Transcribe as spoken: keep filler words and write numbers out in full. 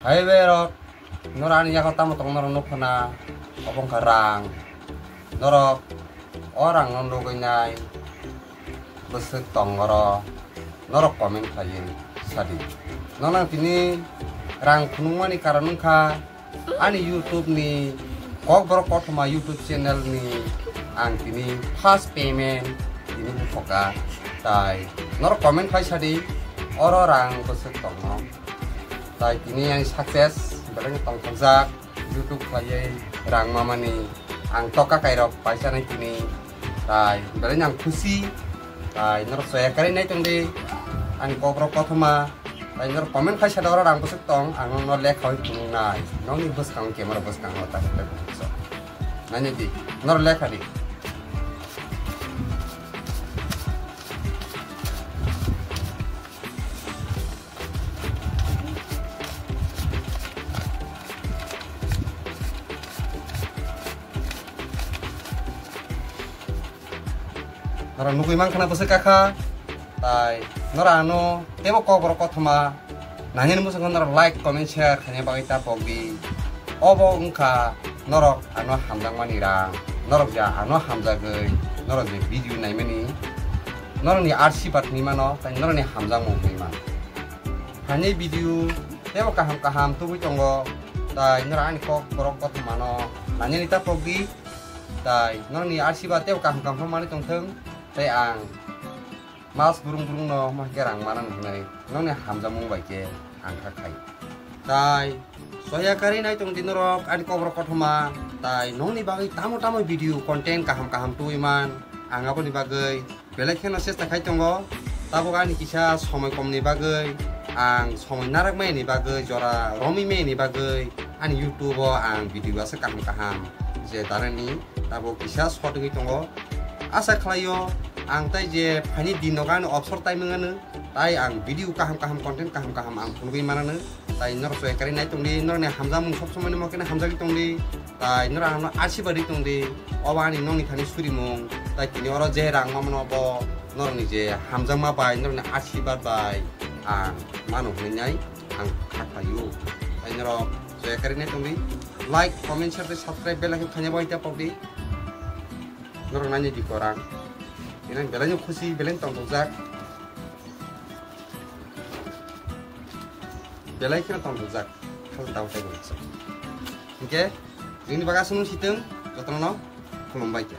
Hai bai rok, norok ani yago tamo tong norok nukho na, obo wngkha rang. Norok o rang no nugwi nai bwswk tong oro, norok comment khlaiwi sadi. Nono ang tini rang phunukmani karon wngkha ani YouTube ni Kokborok Kothoma YouTube channel ni ang tini first payment tini buphoka, tai norok comment khlai sadi oro rang bwswk tongno. Tai tini ani success belai no tongthokjak, YouTube khlaiwi rang mamani ang toka kairok paisa nai tini. Tai belai no ang khusi, tai norok soya karwi nai tongdi ani Kokborok Kothoma. Tai norok comment khai sada oro rang bwswk tong, ang no lekha wi phunuknai, nokni bwskango camera bwskango ta. Nai nai di, norok lekha di. Norok nugwi mankha na bwswk kakha, tai norok ano teibo Kokborok Kothoma nangini bwskango norok like, comment, share khaina bagwi ta pokdi. Obo wngkha norok ano hamjakmani rang, norok je ano hamjagwi norok je video naimani, norokni arsibad hinwi mano, tai norokni hamjakmung hinwi mano. Phaini video teibo kaham kaham tubui tongo, tai norok ani Kokborok Kothomano nainani ta pokdi, tai norokni arsibad teibo kaham kaham manwi tongthwng, tai ang mas burung burung no ma khe rang mana nuknai, nokni hamjakmung bai khe ang kha khai. Tai soya karwi nai tongdi norok ani Kokborok Kothoma, tai nokni bagwi tamo tamo video content kaham kaham tubui man, ang aboni bagwi belai kheno chesta khai tongo. Tabuk ani kisa somoi komni bagwi, ang somoi narak maya ni bagwi, jora romwi maya ni bagwi ani YouTube o ang video aswk kaham kaham je darani tabuk kisa short wngwi tongo. Asa khlaio ang tai je phaini din nogo ani obsor time wngano, tai ang video kaham kaham, content kaham kaham ang phunugwi manano. Tai norok soya karwi nai tongdi, norokni hamjakmung sob somoi ni mokhe hamjagwi tongdi, tai norok ano arsibad rwi tongdi. Obo ani nokni thani surimung, tai tini oro je rang mamano bo norokni je hamjakma bai, norokni arsibad bai ang mano hinwi nai ang kha khlaio. Tai norok soya karwi nai tongdi, like, comment, share tei subscribe bell icon khaina bai ta pokdi. Norok nani di korang. Ini belai no khusi, belai tongthokjak. Belai kheno tongthokjak. Khal tau tei guriksa. Hingke, ini baga sunung siteng, jotono no khulumbai khe.